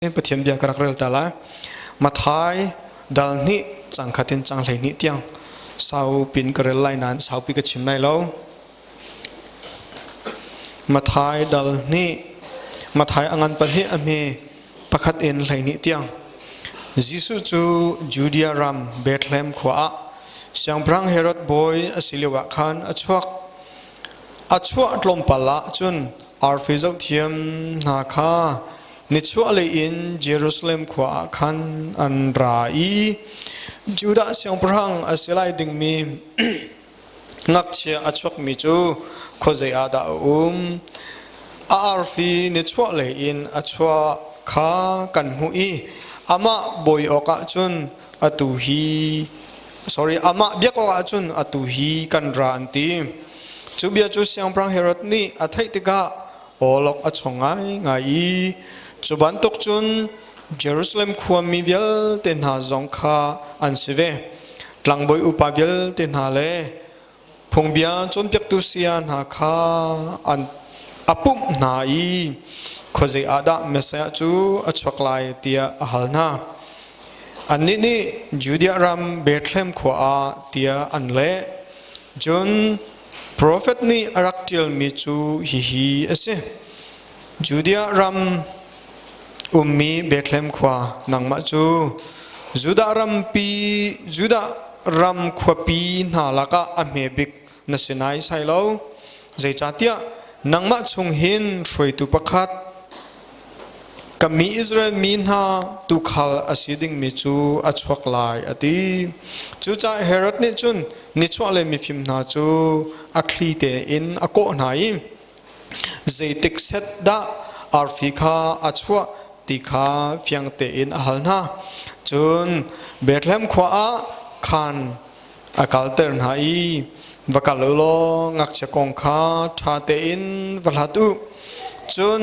Pathian bia ka rak rel ta lai. Mathai dal hnih cang khat in cang 12 tiang sau pin ka rel lai nain saupi ka chim lai lo. Mathai dal hnih Mathai a ngan pahnih a hme pakhat in 12 tiang. Jesuh cu Judea ram Bethlehem khua ah siangpahrang Herod bawi a si lio ah khan a chuak. A chuah tlawmpal ah cun arfi zohthiam hna kha nichuahlei in Jerusalem khua ah khan an ra i Judah siangpahrang a si lai dingmi ngakchia a chuakmi cu khuazei ah dah a um? A arfi nichuahlei in a chuah kha kan hmuh i amah bawi awkah cun atu hi sorry amah biak awkah cun atu hi kan ra an ti. Cu bia cu siangpahrang Herod nih a theih tikah awlok a chong ngaingai i cu bantuk cun Jerusalem khuami vialte hna zong kha an si ve. Tlangbawi upa vialte hna le phungbia cawnpiaktu saya hna kha an a pumh hna i khuazei ah dah Messiah cu a chuak lai tiah a hal hna. Annih nih Judea ram Bethlehem khua ah tiah an leh. Cun profet nih a rak ṭialmi cu hihi a si: Judea ram ummi Bethlehem khua, nangmah cu Judah rampi Judah ram khuapi hna lakah a hme bik na si naisai lo. Zeicahtiah nangmah chung hin hruaitu pakhat Ka mi Israel mi hna tuukhal a si dingmi cu a chuak lai, a ti. Cucaah Herod nih cun nichuahlei mifim hna cu a thli tein a kawh hna i zeitik set dah arfi kha a chuah ti kha fiang tein a hal hna. Cun Bethlehem khua ah khan a kalter hna i va kal u law ngakchia kong kha ṭha tein va hlat u. Cun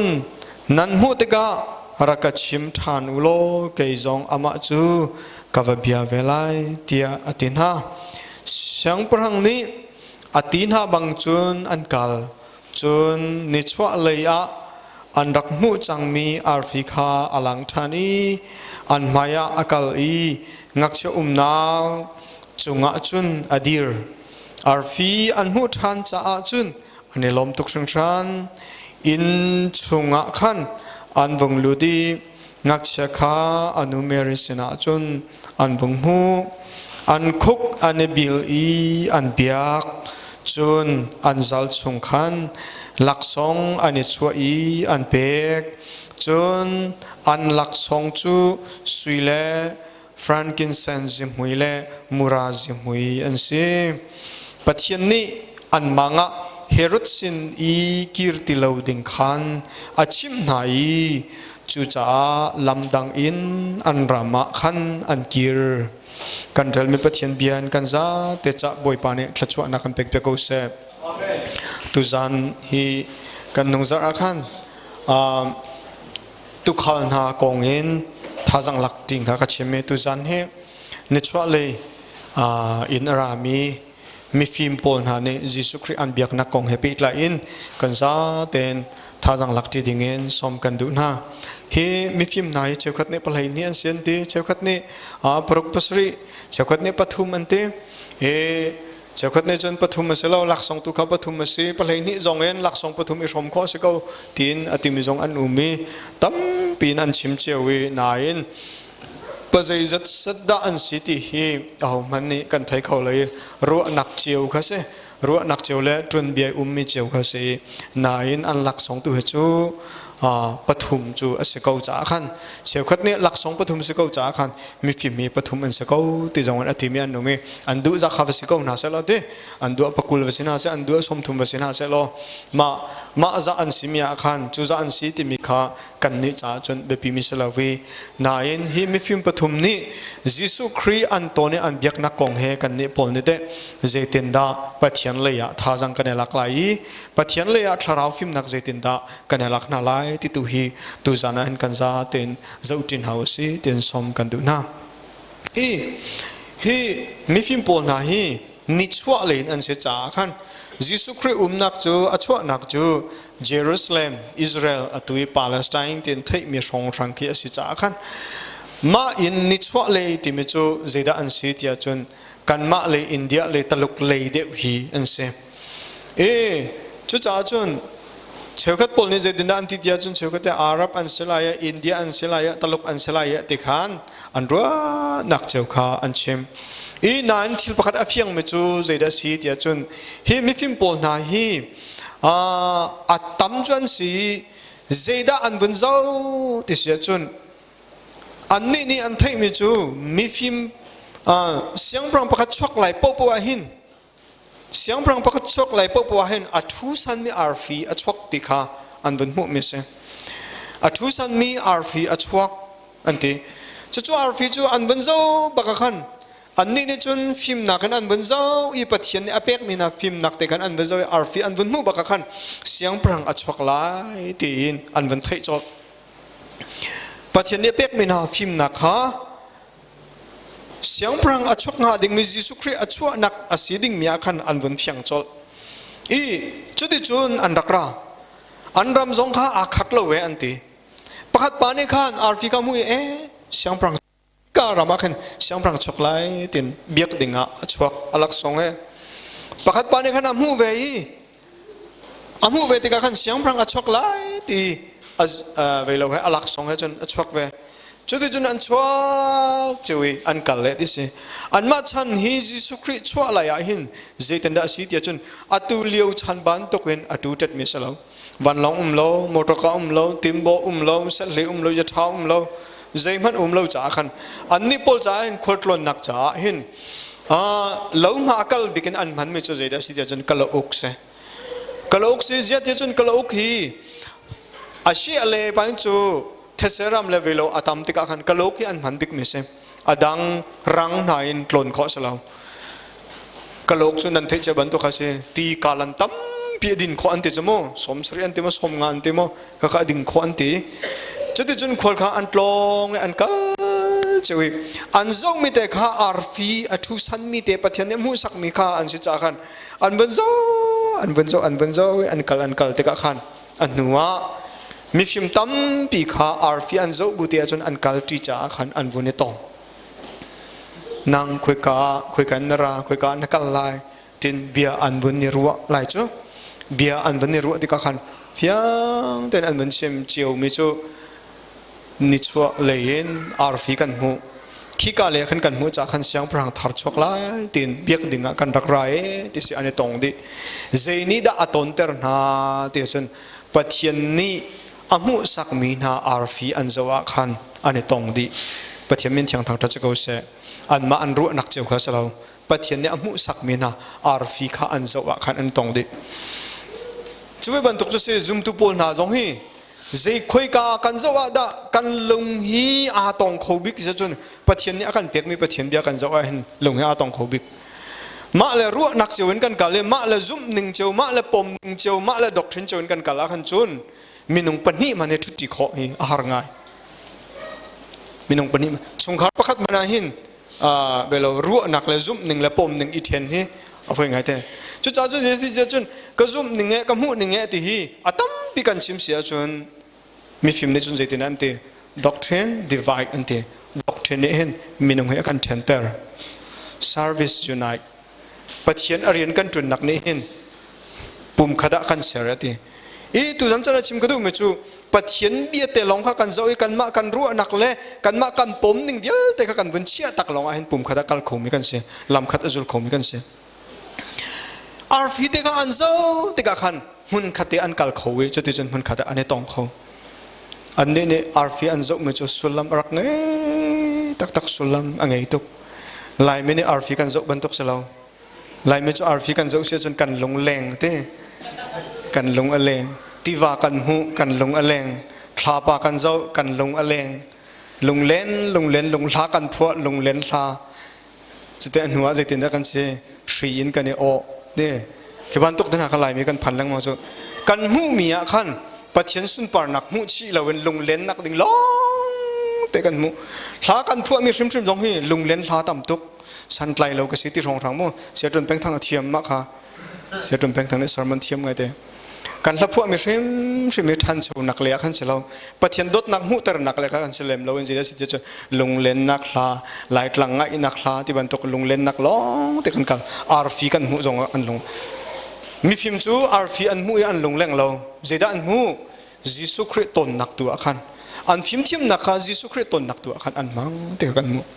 nan hmuh tikah rak ka chim ṭhan u law kei zong amah cu ka va bia ve lai, tiah a ti hna. Siangpahrang nih a ti hna bang cun an kal. Cun nichuahlei ah an rak hmuh cangmi arfi kha a lang ṭhan i an hmaiah a kal i ngakchia umnak cungah cun a dir. Arfi an hmuh ṭhan caah cun an i lawm tuk hringhran. Inn chungah khan an vung lut i ngakchia kha a nu Mary sinah cun an vung hmuh. An khuk an i bil i an biak. Cun an zal chung khan laksawng an i chuah i an pek. Cun an laksawng cu sui le frankincense zihmui le mura zihmui an si. Pathian nih an mang ah Herod sin i kir ti lo ding khan a chimh hna i cucaah lam dang in an ram ah khan an kir. Kan relmi Pathian bia in kan zate cah Bawipa nih thluachuahnak kan pek piak ko seh. Tuzan hi kan nungzarh ah khan tukhal hna kong in thazang lak ting kha ka chim i tuzan hi nichuahlei in a rami mifim pawl hna nih Jesuh Khrih an biaknak kong he pehtlai in kan zatein thazang lak ṭi ding in sawm kan duh hna. Hi mifim hna hi cheukhat nih pahlei nih an si an ti, cheukhat nih paruk pasarih, cheukhat nih pathum an ti. I cheukhat nih cun pathum a si lo, laksawng tu kha pathum a si, pahlei hnih zong in laksawng pathum i hrawm khawh a si ko tiin a timi zong an um i tampi in an chim cio i nain pazeizat set dah an si ti hi ahohmanh nih kan thei kho lo i ruahnak cio kha si ruahnak cio le ṭuanbia ummi cio kha si nain an laksawng tu hi cu pathum cu a si ko caah khan cheukhat nih laksawng pathum si ko caah khan mifim mi pathum an si ko ti zong in a timi an um i an duh zak kha va si ko hna seh law ti an duah pakul va si hna seh an duah sawmthum va si hna seh law mah mah zah an si mi ah khan cu zah an si timi kha kannih caah cun biapi mi si lo i nain hi mifim pathum nih Jesuh Khrih an tawn i an biaknak kong he kannih pawl nih teh zeitindah Pathian lei ah thazaang kan i lak lai i Pathian lei ah thlarau fimnak zeitindah kan i lak hna lai ti tu hi tuzan ah hin kan za tein zohṭi hna u si tiin sawm kan duh hna. I hi mifim pawl hna hi nichuah lei in an si caah khan Jesuh Khrih umnak cu a chuahnak cu Jerusalem, Israel, atu i Palestine tin theihmi hrawnghrang khi a si caah khan mah in nichuah lei timi cu zeidah an si tiah cun kanmah le India le Taluk lei deuh hi an si. E cucaah cun cheukhat pawl nih zeitindah an ti tiah cun cheukhat te Arab an si lai ah India an si lai ah Taluk an si lai ah ti khan an ruahnak cheu kha an chim. I nain thil pakhat a fiangmi cu zeidah si tiah cun hi mifim pawl hna hi a tam cu an si zeidah an vun zoh ti si ahcun annih nih an theihmi cu mifim siangpahrang pakhat chuak lai paohpaoh ah hin siangpahrang pakhat chuak lai paohpaoh ah hin a ṭhu sanmi arfi a chuak ti kha an vun hmuhmi a si. A ṭhu sanmi arfi a chuak an ti. Cucu arfi cu an vun zoh bak ah khan annih nih cun fimnak in an vun zoh i Pathian nih a pekmi hna fimnak te khan an vun zoh i arfi an vun hmuh bak ah khan siangpahrang a chuak lai tiin an vun theih colh. Pathian nih a pekmi hna fimnak kha siangpahrang a chuak hnga dingmi Jesuh Khrih a chuahnak a si dingmi ah khan an vun fiang colh. I cuticun an rak ra. An ram zong kha aa khat lo ve an ti. Pakhat pa nih khan arfi ka hmuh i e siangpahrang ka ram ah khan siangpahrang chuak lai tin biak ding ah a chuak a laksawng he. Pakhat pa nih khan a hmuh ve i a hmuh ve tikah khan siangpahrang a chuak lai ti a ve lo he a laksawng he cun a chuak ve. Cuticun an chuak cio i an kal le ti si. Anmah chan hi Jesuh Khrih chuah lai ah hin zeitindah a si tiah cun atu lio chan bantukin a tu ṭetmi si lo. Vanlawng um lo, motorka um lo, timbaw um lo, sahlei um lo, yaṭha um lo, zeihmanh um lo caah khan annih pawl caah hin khualtlawnnak caah hin lo hma a kal bik in an hmanmi cu zeidah a si tiah cun kalauk si. Kalauk si ziah tiah cun kalauk hi a si a le pain cu thetse ram le velo a tam tikah khan kalauk hi an hman bikmi si. A dang rang hna in tlawn khawh a si lo. Kalauk cu nan theih cia bantuk a si. Ti kalan tampi a din khawh an ti cu mu. 70 an ti maw, 50 an ti maw, kaka a ding khawh an ti. Cuticun khual kha an tlawng i an kal cio i an zohmi te kha arfi a ṭhu sanmi te Pathian nih a hmuhsakmi kha an si caah khan an vun zoh, an vun zoh, an vun zoh i an kal an kal tikah khan a hnu ah mifim tampi kha arfi an zoh bu te ahcun an kal ṭi caah khan an vun i tong. Nang khoika khoika na ra khoika na kal lai tin bia an vun i ruah lai cu bia an vun i ruah tikah khan fiang tein an vun chim cio mi cu nichuah lei in arfi kan hmuh khika le khan kan hmuh caah khan siangpahrang thar chuak lai tiin biak ding ah kan rak ra e ti si an i tong dih zei nih dah a tonter hna ti cun Pathian nih a hmuhsakmi hna arfi an zoh ah khan an i tong dih Pathian min thiang thangṭhat si ko seh anmah an ruahnak cio kha si lo Pathian nih a hmuhsakmi hna arfi kha an zoh ah khan an tong dih cu ve bantuk cu si zumtu pawl hna zong hi zei khoika kan zoh ah dah kan lung hi aa tong kho bik ti cun Pathian nih a kan pekmi Pathian bia kan zoh ah hin lung hi aa tong kho bik mah le ruahnak cio in kan kal i mah le zumh ning cio mah le pom ning cio mah le doctrine cio in kan kal ah khan cun minung pahnih man hi ṭhutti khawh hi a har ngai minung pahnih chungkhar pakhat man ah hin belo ruahnak le zumh ning le pom ning i ṭhen hi a foi ngai te cucaah cun cun ka zumh ning e ka hmuh ning e ti hi a tampi kan chim si ahcun mifim nih cun zeitin an ti doctrine divide an ti doctrine nih hin minung hi a kan ṭhenter service unite Pathian a rian kan ṭunnak nih hin pum khat ah kan ser a ti i tuzan chan a chim ka duhmi cu Pathian bia te lawng kha kan zoh i kanmah kan ruahnak le kanmah kan pom ning vialte kha kan vun chiah tak lawng ah hin pum khat ah kal khomi kan si lam khat a zul khomi kan si arfi te kha an zoh tikah khan hmun khat te an kal kho i cuticun hmun khat ah an i tong kho annih nih arfi an zohmi cu sullam a rak ngei taktak sullam a ngei tuk Laimi nih arfi kan zoh bantuk si lo Laimi cu arfi kan zoh si ahcun kan lung leng ti kan lung a leng tiva kan hmuh kan lung a leng thlapa kan zoh kan lung a leng lunglen lunglen lunghla kan phuah lunglen hla Cute a hnu ah zeitindah kan si hri in kan i awh ti khi bantuk te hna kha Laimi kan phan lengmang cu kan hmuhmi ah khan Pathian sunparnak hmuh chih loin lunglennak ding lawng te kan hmuh hla kan phuahmi hrimhrim zong hi lunglen hla tam tuk santlai lo ka si ti hrawnghrang mu Siaṭun Pengthang a thiam mah kha Siaṭun Pengthang nih sermon thiam ngai te. Kan hlaphuah mi hrimhrim hi ṭhanchonak lei ah khan si lo. Pathian dawtnak hmuhternak lei khan si lem lo in zeidah si ti cun lunglennak hla, Laitlang ngaihnak hla ti bantuk lunglennak lawng te kan kal. Arfi kan hmuh zong ah an lung. Mifim cu arfi an hmuh i an lungleng lo. Zeidah an hmuh? Jesuh Khrih tonnak tu ah khan an fimthiamnak kha Jesuh Khrih tonnak tu ah khan an hmang ti kha kan hmuh.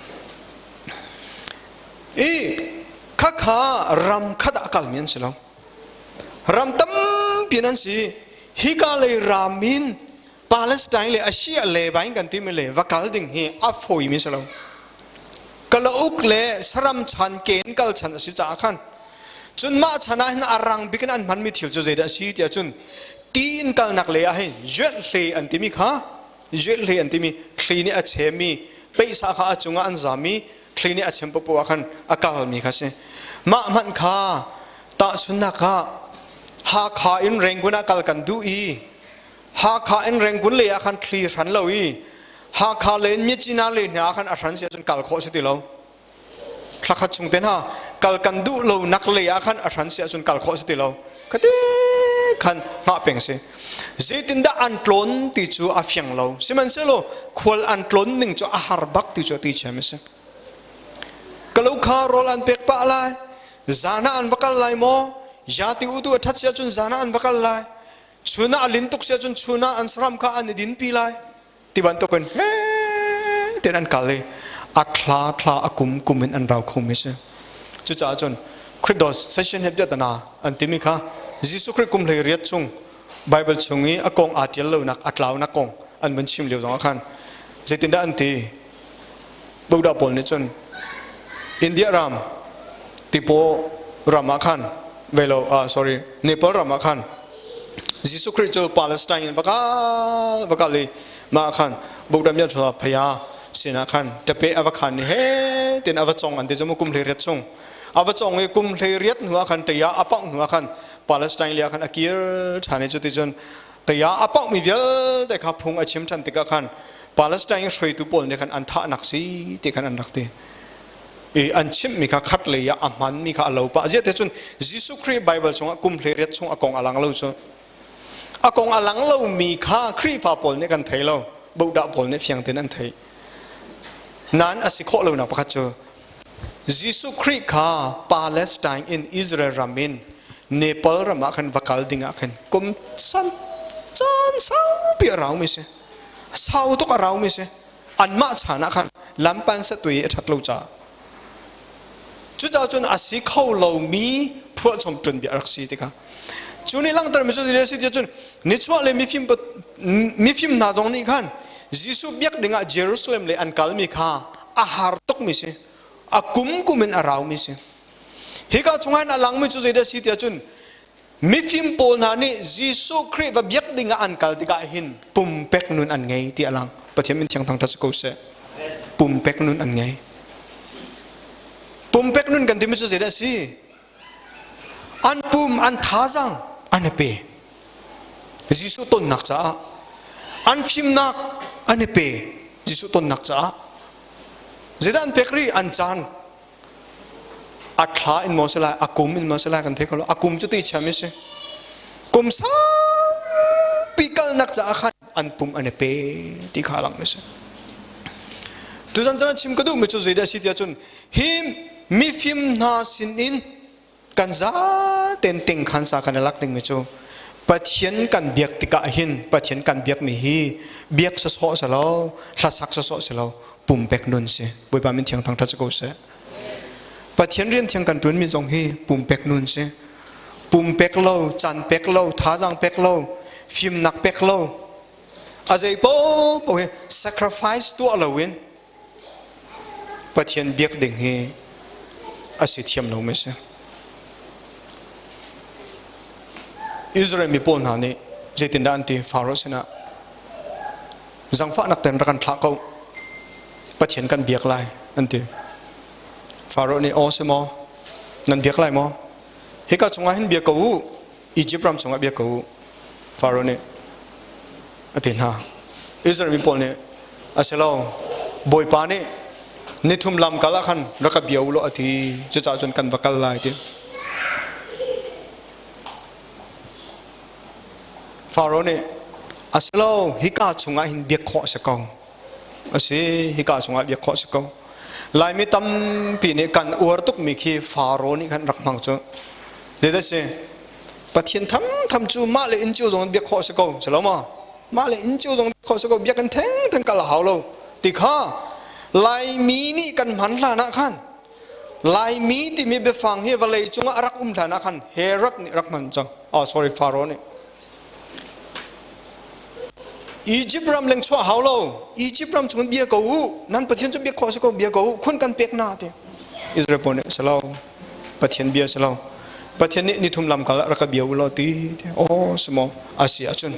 I khakha ram khat ah a kalmi an si lo. Ram tampi an si. Hika lei ram in Palestine le Asia le bain kan timi le va kal ding hi a fawimi si lo. Kalauk le saram chan ken kal chan a si caah khan cun mah chan ah hin a rang bik in an hmanmi thil cu zeidah a si tiah cun ti in kalnak lei ah hin yuet hle an timi kha yuet hle an timi thli nih a chemi peihsa kha a cungah an zam i thli nih a chem popoh ah khan a kalmi kha si. Mah hmanh kha tahchunhnak ah Hakha in Rangoon ah kal kan duh i Hakha in Rangoon lei ah khan thli hran lo i Hakha le in Myitkyina lei hna ah khan a hran si ahcun kal khawh si ti lo. Thlakhat chung te hna kal kan duh lo nak lei ah khan a hran si ahcun kal khawh si ti lo. Khati khan hngah peng si. Zeitindah an tlawn ti cu a fiang lo. Sihmanhsehlaw khual an tlawn ning cu a har bak ti cu a ti chiam a si. Kalo kha rawl an pek pah lai. Zan ah an va kal lai maw? Ya ti u tu a ṭhat si ahcun zan ah an va kal lai. Chun ah a lin tuk si ahcun chun ah an saram kha an i dinpi lai. Ti bantukin he ten an kal i a thla thla a kum kum in an rau kho mi si. Cucaah cun Khridos session he biatana an timi kha Jesuh Khrih kum hlei riat chung Bible chung i a kong aa ṭial lonak a tlaunak kong an vun chim lio zongah khan zeitindah an ti? Buddha pawl nih cun India ram Tipaw ram ah khan velo sorry Nepal ram ah khan Jesuh Khrih cu Palestine in vakal vakal i mah khan Buddha mya chua phaya sinah khan tape ava khan ni he tin ava chong an ti chu kum hlei riat chung ava chong i kum hlei riat hnu ah khan taya apau hnu ah khan Palestine lia khan akir ṭhan i cu ti cun taya apau mi vialte kha phung a chim ṭhan tikah khan Palestine hruaitu pawl nih khan an thahnak si ti khan an rak ti i an chimhmi kha khat lei ah a hmanmi kha a lo pah ziah te cun Jesuh Khrih Bible chungah kum hlei riat chung a kong a lang lo cu a kong a lang lomi kha Khrihfa pawl nih kan thei lo bodah pawl nih fiang tein an thei nain a si khawh lonak pakhat cu Jesuh Khrih kha Palestine in Israel ram in Nepal ram ah khan va kal ding ah khan kum san caan saupi a raumi si sau tuk a raumi si anmah chan ah khan lampan satui a ṭhat lo caah cucaah cun a si kho lomi phuahchom ṭun bia rak si tikha cu nih langhter mi cu zei si ti cun nichuah le mifim mifim hna zong nih khan Jesuh biak dingah Jerusalem le an kalmi kha a har tukmi si a kum kum in a raumi si hika chungah a langmi cu zeidah si tiah cun Mifim pawl hna nih Jesuh Khrih va biak ding ah an kal tikah hin pumpek nun an ngei ti a lang. Pathian min thiang thangṭhat si ko seh. Pumpek nun an ngei. Pumpek nun kan timi cu zeidah a si? An pum, an thazaang an i pe. Jesuh tonnak caah an fimnak an i pe. Jesuh tonnak caah zeidah an pek rih? An caan. A thla in maw si lai, a kum in maw si lai kan thei kho lo. A kum cu ti chiam si. Kum saupi kalnak caah khan an pum an i pe ti kha lang si. Tuzan chan chim ka duhmi cu zeidah si tiah cun hi mifim hna sin in kan zaten ting khan sa kan i lak dingmi cu Pathian kan biak tikah hin Pathian kan biakmi hi biak sawsawh si lo hlasak sawsawh si lo pumpek nun si Bawipa min thiang thangṭhat si ko seh Pathian rian thiang kan ṭuanmi zong hi pumpek nun si pumpek lo caan pek lo thazaang pek lo fimnak pek lo a zei paohpaoh hi sacrifice tuah loin Pathian biak ding hi a si thiam lomi a si. Israel mi pawl hna nih zeitindah an ti Faro sinah zangfahnak ten rak kan thlah ko Pathian kan biak lai an ti. Faro nih aw si maw nan biak lai maw hika chungah hin bia ko u Egypt ram chungah bia ko u Faro nih a ti hna. Israel mi pawl nih a si lo Bawipa nih nithum lam kal ah khan rak ka bia u law a ti cucaah cun kan va kal lai ti. Faro nih a si lo hika chungah hin biak khawh a si ko. A si hika chungah biak khawh a si ko. Laimi tampi nih kan uar tukmi khi Faro nih khan rak hmang cu. Zeidah si? Pathian thamtham cu mah le inn cio zong biak khawh a si ko. Si lo maw? Mah le inn cio zong biak khawh a si ko. Biakinn thengtheng kal a hau lo. Ti kha Laimi nih kan hman hlan ah khan Laimi timi biafang hi vawlei cungah a rak um hlan ah khan Herod nih rak hman cang. Oh, sorry, Pharaoh nih. Egypt ram leng chuah hau lo. Egypt ram chung bia ko u. Nan Pathian cu bia khawh si ko bia ko u. Khun kan pek na ti. Israel pawl nih salo. Pathian bia salo. Pathian nih nithum lam kal rak ka bia u law ti. Oh, simo asi ahcun.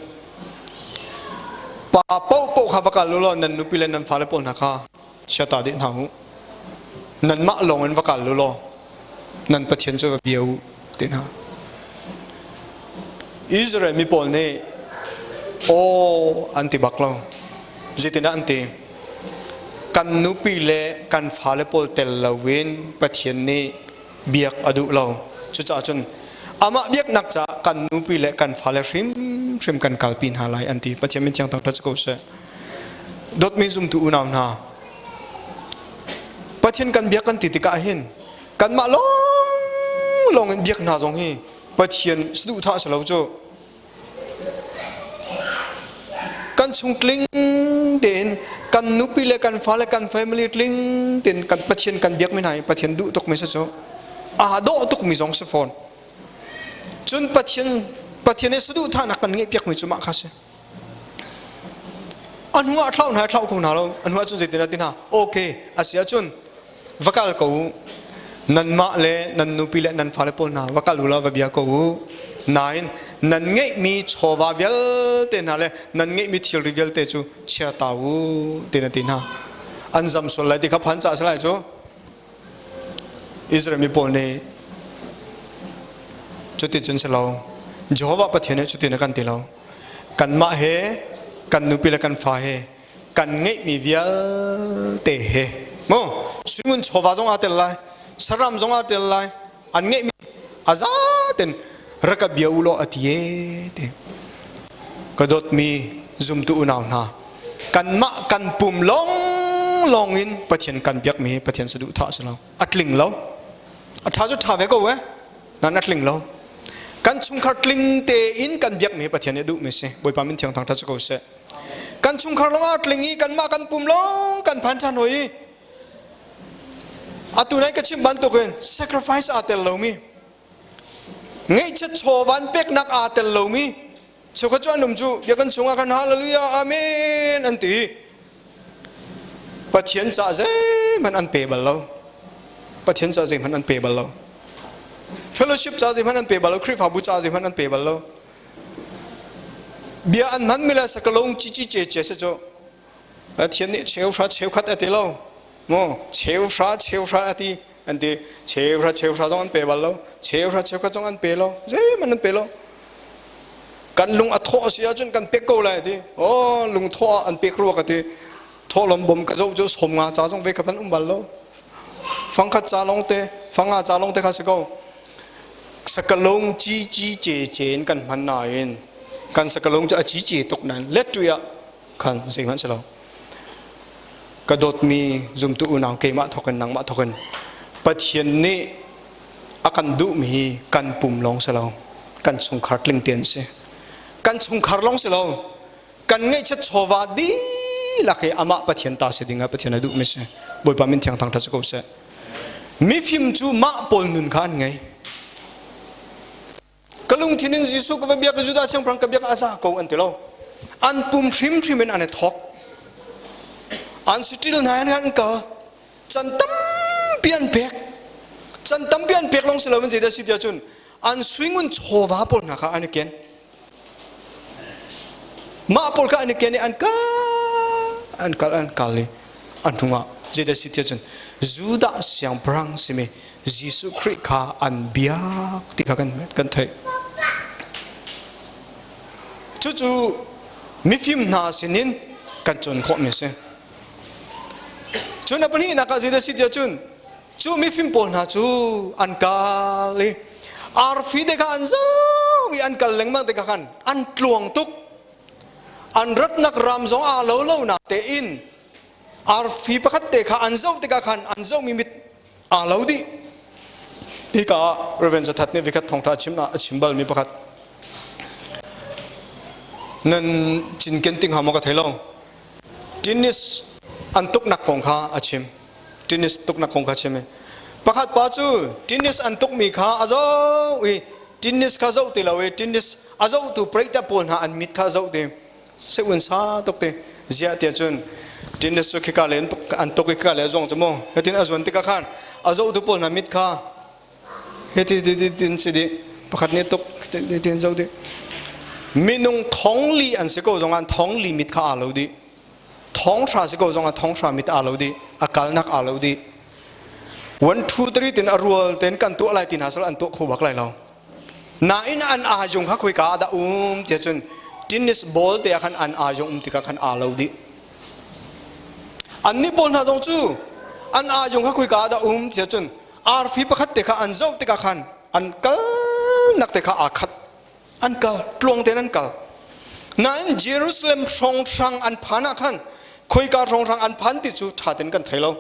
Pa paoh paoh kha va kal u law nan nupi le nan fale pawl hna kha siata dih hna u nanmah lawng in va kal u law nan Pathian cu va bia u ti hna Israel mi pawl nih aw an ti bak lo zeitindah an ti kan nupi le kan fale pawl tel loin Pathian nih biak a duh lo cucaah cun amah biaknak caah kan nupi le kan fale hrimhrim kan kalpi hna lai an ti Pathian min thiang thangṭhat si ko seh Dawtmi zumtu unau hna, Pathian kan biak kan ti tikah hin kanmah lawnglawng in biak hna zong hi Pathian saduhthah a si lo cu. Kan chung tling tein kan nupi le kan fale kan family tling tein kan Pathian kan biak mi hna hi Pathian duh tukmi si cu. Aa dawh tukmi zong si fawn. Cun Pathian Pathian i saduhthahnak kan ngeih piakmi cu mah kha si. A hnu ah thlau hna thlau ko hna lo. A hnu ah cun zeitin a ti hna? Okay, a si ahcun va kal ko u. Nanmah le nan nupi le nan fale pawl hna va kal u law va bia ko u. Nain nan ngeihmi chawva vialte hna le nan ngeihmi thilri vialte cu chia ta u tin a ti hna. An zam sual lai ti kha phan caah a si lai cu. Israel mi pawl nih cuticun si lo. Jehovah Pathian nih cutin a kan ti lo. Kanmah he kan nupi le kan fa he kan ngeihmi vialte he mu suingun chawva zong aa tel lai saram zong aa tel lai an ngeihmi a zaten rak ka bia u law a ti e ti ka dawtmi zumtu unau hna kanmah kan pum lawng lawng in Pathian kan biakmi Pathian saduhthah a si lo a tling lo a ṭha cu ṭha ve ko e nan a tling lo kan chungkhar tling tein kan biakmi Pathian nih a duhmi si Bawipa min thiang thangṭhat si ko seh kan chungkhar lawng a tling i kanmah kan pum lawng kan phan ṭhan hoi i atu nai ka chim bantukin sacrifice aa tel lomi ngeihchiat chawvan peknak aa tel lomi cheukhat cu an um cu biakinn chungah kan hallelujah amen an ti Pathian ca zeihmanh an pe bal lo Pathian ca zeihmanh an pe bal lo fellowship ca zeihmanh an pe bal lo Khrihfabu ca zeihmanh an pe bal lo bia an hman mi le sakalung cici ce ce se cu Pathian nih cheuhra cheukhat a ti lo mu cheuhra cheuhra a ti an ti cheuhra cheuhra zong an pe bal lo cheuhra cheukhat zong an pe lo zeihmanh an pe lo kan lung a thawh a si ahcun kan pek ko lai a ti oh lung thawh ah an pek rua ka ti thawhlawm bom ka zoh cu 50 ca zong ve ka pan um bal lo fangkhat ca lawng te fanga ca lawng te kha si ko sakalung ci ci ce ce in kan hman nain kan sakalung cu a ci ci tuk nain let tu ah khan zeihmanh si lo ka dawtmi zumtu unau keimah thawkin nangmah thawkin Pathian nih a kan duhmi hi kan pum lawng si lo kan chungkhar tling tein si kan chungkhar lawng si lo kan ngeihchiat chawva dihlak hi amah Pathian ta si dingah Pathian a duhmi si Bawipa min thiang thangṭhat si ko seh mifim cu mah pawl nun kha an ngei Ka lungthin in Jesuh ka va biak i Judah siangpahrang ka biak a za ko an ti lo. An pum hrimhrim in an i thawk. An siṭil hna in an kal. Can tampi an pek. Can tampi an pek lawng si loin zeidah si tiah cun an suingun chawva pawl hna kha an i ken. Mah pawl kha an i ken i an kal an kal an kal i an hnungah zeidah si tiah cun Judah siangpahrang simi Jesuh Khrih kha an biak ti kha kan kan theih. Cucu mifim hna sinin kan cawn khawhmi a si. Cun a pahnihnak ah zeidah si tiah cun cu mifim pawl hna cu an kal i arfi te kha an zoh. i an kal lengmang tikah khan an tluang tuk. An ratnak ram zong aa lo lo na tein arfi pakhat te kha an zoh tikah khan an zohmi mit aa lo dih. Hika ah Reverend Zathat nih vikhat thawngtha chim a chim balmi pakhat nan cinken ting ha maw ka thei lo. Tennis an tuknak kong kha a chim. Tennis tuknak kong kha chim i pakhat pa cu tennis an tukmi kha a zoh i tennis kha zoh ti lo i tennis a zohtu preita pawl hna an mit kha zoh ti seun sa tuk ti ziah tiah cun tennis cu khika le an tuk i khika le a zuang cu mu hitin a zuan tikah khan a zohtu pawl hna mit kha hiti ti ti tin si dih pakhat nih tuk tin zoh dih minung thongli an si ko zong an thongli mit kha aa lo dih thonghra si ko zong ah thonghra mit aa lo dih a kalnak aa lo dih 1 2 3 tin a rual ten kan tuah lai ti hna sal an tuah kho bak lai lo nain an aa jung kha khoika ah dah um tiah cun tennis ball te ah khan an aa jung um tikah khan aa lo dih an nih pawl hna zong cu an aa jung kha khoika ah dah um tiah cun arfi pakhat te kha an zoh tikah khan an kalnak te kha aa khat an kal tluang tein an kal nain Jerusalem hrawnghrang an phan ah khan khoika hrawnghrang an phan ti cu ṭha tein kan thei lo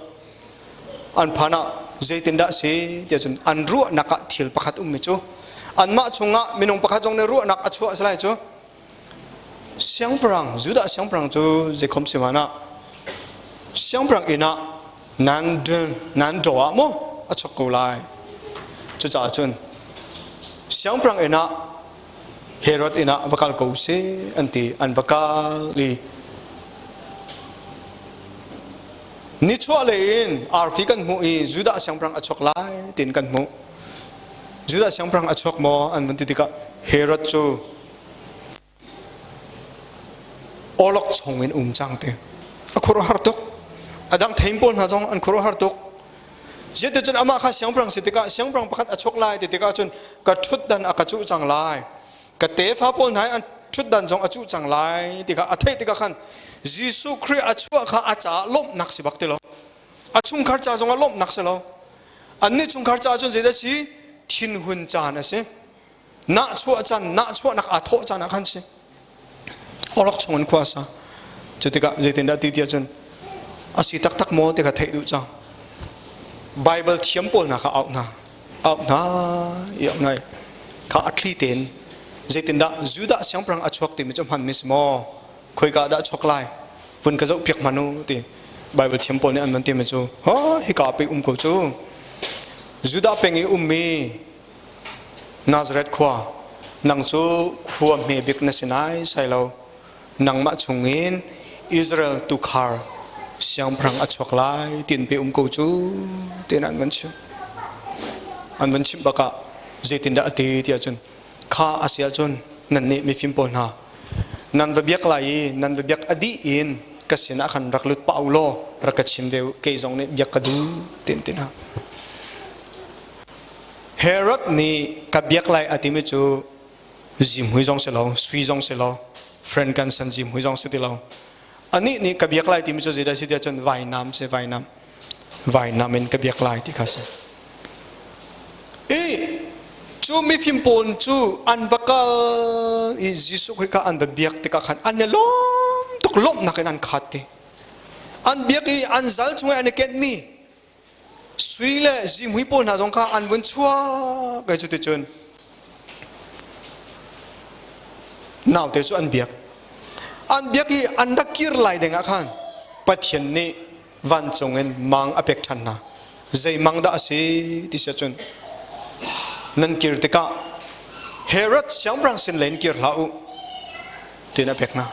an phan ah zeitindah si tiah cun an ruahnak ah thil pakhat ummi cu anmah chungah minung pakhat zong nih ruahnak a chuah a si lai cu siangpahrang Judah siangpahrang cu zeikhom si hmanh ah siangpahrang inn ah nan dun nan daw ah maw a chok ko lai cucaah cun siangpahrang inn ah Herod inn ah va kal ko sih an ti an va kal i nichuah lei in arfi kan hmuh i Judah siangpahrang a chuak lai tiin kan hmuh Judah siangpahrang a chuak maw an vun ti tikah Herod cu awlok chung in um cang ti a khuaruahhar tuk a dang thein pawl hna zong an khuaruahhar tuk Zeticun amah kha siangpahrang si tikah siangpahrang pakhat a chuak lai ti tikah cun ka ṭhutdan a ka cuh cang lai ka tefa pawl hna i an ṭhutdan zong a cuh cang lai ti kha a theih tikah khan Jesuh Khrih a chuah kha a caah lawmhnak si bak ti lo a chungkhar ca zongah lawmhnak si lo annih chungkhar caah cun zeidah si thinhun caan a si nahchuah caan nahchuahnak aa thawh caan ah khan si awlok chung in khua sa cu tikah zeitindah ti tiah cun a si taktak maw ti kha theih duh cang Bible thiam pawl hna kha auh hna auh hna i auh hna kha a thli tein zeitindah Judah siangpahrang a chuak timi cu hman mi si maw khoika dah chuak lai vun ka zoh piak hmanh u ti Bible thiam pawl nih an van timi cu ha hika pe um ko cu Judah peng i ummi Nazareth khua nang cu khua hme bik na si nai sai lo nangmah chungin Israel tukhar siangpahrang a chuak lai tin pe um ko cu tin an van chim an van chimh bakah zeitindah a ti tiah cun kha a si ahcun nannih mifim pawl hna nan va biak lai i nan va biak a dih in ka sinah khan rak lut pah u law rak ka chim ve u kei zong nih biak ka duh tin ti hna Herod nih ka biak lai a timi cu zimhui zong si lo sui zong si lo frankincense zimhui zong si ti lo anih nih ka biak lai timi cu zeidah si tiah cun vainam si vainam vainam in ka biak lai ti kha si i cu mifim pawl cu an va kal i Jesuh Khrih kha an va biak tikah khan an i lawm tuk lawmhnak in an khat ti an biak i an zal chung i an i kenhmi sui le zihmui pawl hna zong kha an vun chuak i cuticun naute cu an biak an biak i an rak kir lai ding ah khan Pathian nih vancung in mang a pek ṭhan hna zei mang dah a si ti si ahcun nan kir tikah Herod siangpahrang sin lei in kir hlah u tiin a pek hna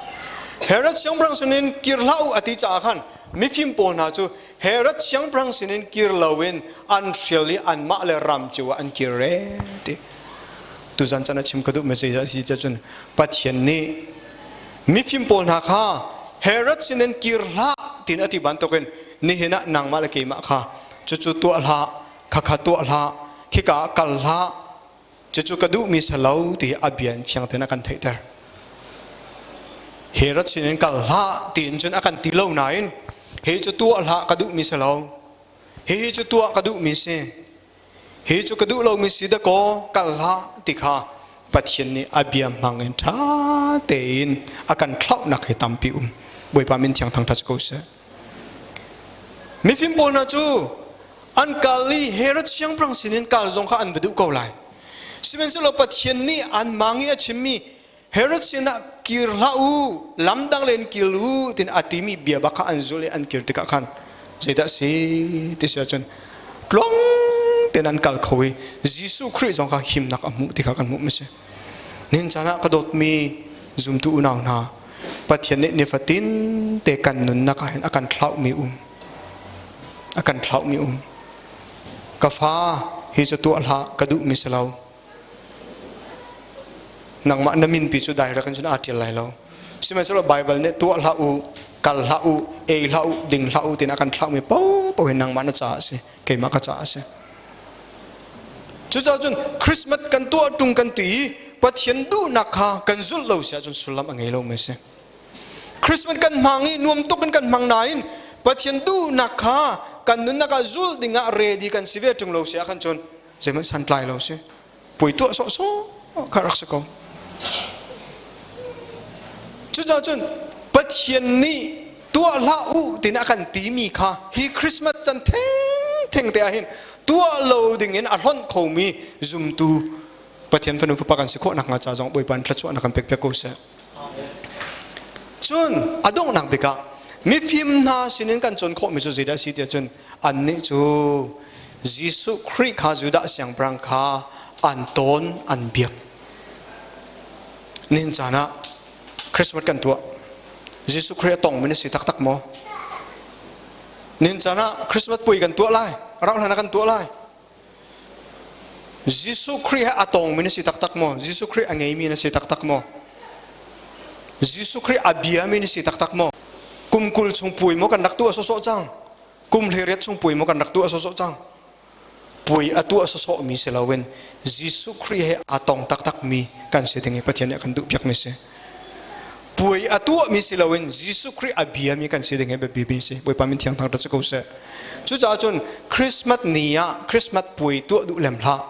Herod siangpahrang sin in kir hlah u a ti caah khan mifim pawl hna cu Herod siangpahrang sin in kir loin an hrial i anmah le ram cio ah an kir re ti tuzan chan a chim ka duh mi zei a si tiah cun Pathian nih Mifim pawl hna kha Herod sinin kir hlah tiin a ti bantukin nihin ah nangmah le keimah kha cucu tuah hlah, khakha tuah hlah, khika ah kal hlah, cucu ka duhmi si lo ti a bia in fiang tein a kan theihter. Herod sinin kal hlah tiin cun a kan ti lo nain hi cu tuah hlah ka duhmi si lo, hihi cu tuah ka duhmi si, hi cu ka duh lomi si dakaw kal hlah ti kha Pathian nih a bia hmang in ṭha tein a kan thlauhnak hi tampi um. Bawipa min thiang thangṭhat ko seh. Mifim pawl hna cu an kal i Herod siangpahrang sinin kal zong kha an va duh ko lai. Sihmanhsehlaw Pathian nih an mang i a chimmi Herod sinah kir hlah u, lam dang len kil u tin a timi bia bak kha an zulh i an kir tikah khan zeidah si ti si ahcun tluang tein an kal kho i Jesuh Khrih zong kha himnak a hmuh ti kha kan hmuh mi si. Nihin caan ah ka dawtmi zumtu unau hna, Pathian nih nifatin te kan nunnak ah hin a kan thlauhmi um. A kan thlauhmi um. Ka fa hi cu tuah hlah ka duhmi si lo. Nangmah na minpi cu direct in cun aa ṭial lai lo. Sihmanhsehlaw Baibal nih tuah hlah u, kal hlah u, ei hlah u, ding hlah u tiin a kan thlauhmi paohpaoh hi nangmah na caah a si, keimah ka caah a si. Cucaah cun Christmas kan tuah ṭung kan ti i Pathian duhnak kha kan zulh lo si ahcun sullam a ngei lomi a si. Christmas kan hmang i nuam tuk in kan hmang nain Pathian duhnak kha kan nunnak ah zulh dingah ready kan si ve ṭung lo si ahkhan cun zeihmanh santlai lo si. Puai tuah sawhsawh kha rak si ko. Cucaah cun Pathian nih tuah hlah u tiin a kan timi kha hi Christmas can thengtheng te ah hin tuah lo ding in a hlonh khomi zumtu Pathian fanu fapa kan si khawh nakhnga ca zong Bawipa in thluachuahnak kan pek piak ko seh. Cun a donghnak bik ah mifim hna sinin kan cawn khawhmi cu zeidah a si tiah cun annih cu Jesuh Khrih kha Judah siangpahrang kha an tawn an biak. Nihin caan ah Christmas kan tuah. Jesuh Khrih a tongmi na si taktak maw? Nihin caan ah Christmas puai kan tuah lai, rauh hlan ah kan tuah lai. Jesuh Khrih he a tongmi na si taktak maw? Jesuh Khrih a ngeimi na si taktak maw? Jesuh Khrih a biami na si taktak maw? Kum 20 chung puai maw kan rak tuah sawsawh cang? Kum 18 chung puai maw kan rak tuah sawsawh cang? Puai a tuah sawsawhmi si loin Jesuh Khrih he aa tong taktakmi kan si ding i Pathian nih a kan duhpiakmi si. Puai a tuahmi si loin Jesuh Khrih a biami kan si ding hi biapi mi si. Bawipa min thiang thangṭhat si ko seh. Cucaah cun Christmas ni ah Christmas puai tuah duh lem hlah.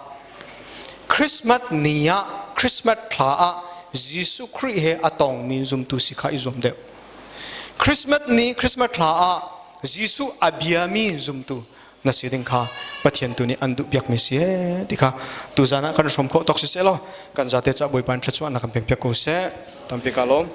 Christmas ni ah Christmas thla ah Jesuh Khrih he a tongmi zumtu si kha i zuam deuh. Christmas ni Christmas thla ah Jesuh a biami zumtu na si ding kha Pathian tu nih an duh piakmi si ee ti kha tuzan ah kan hrawm khawh tawk si seh law kan zate ca Bawipa in thluachuahnak kan pek piak ko seh. Tampi ka lawm.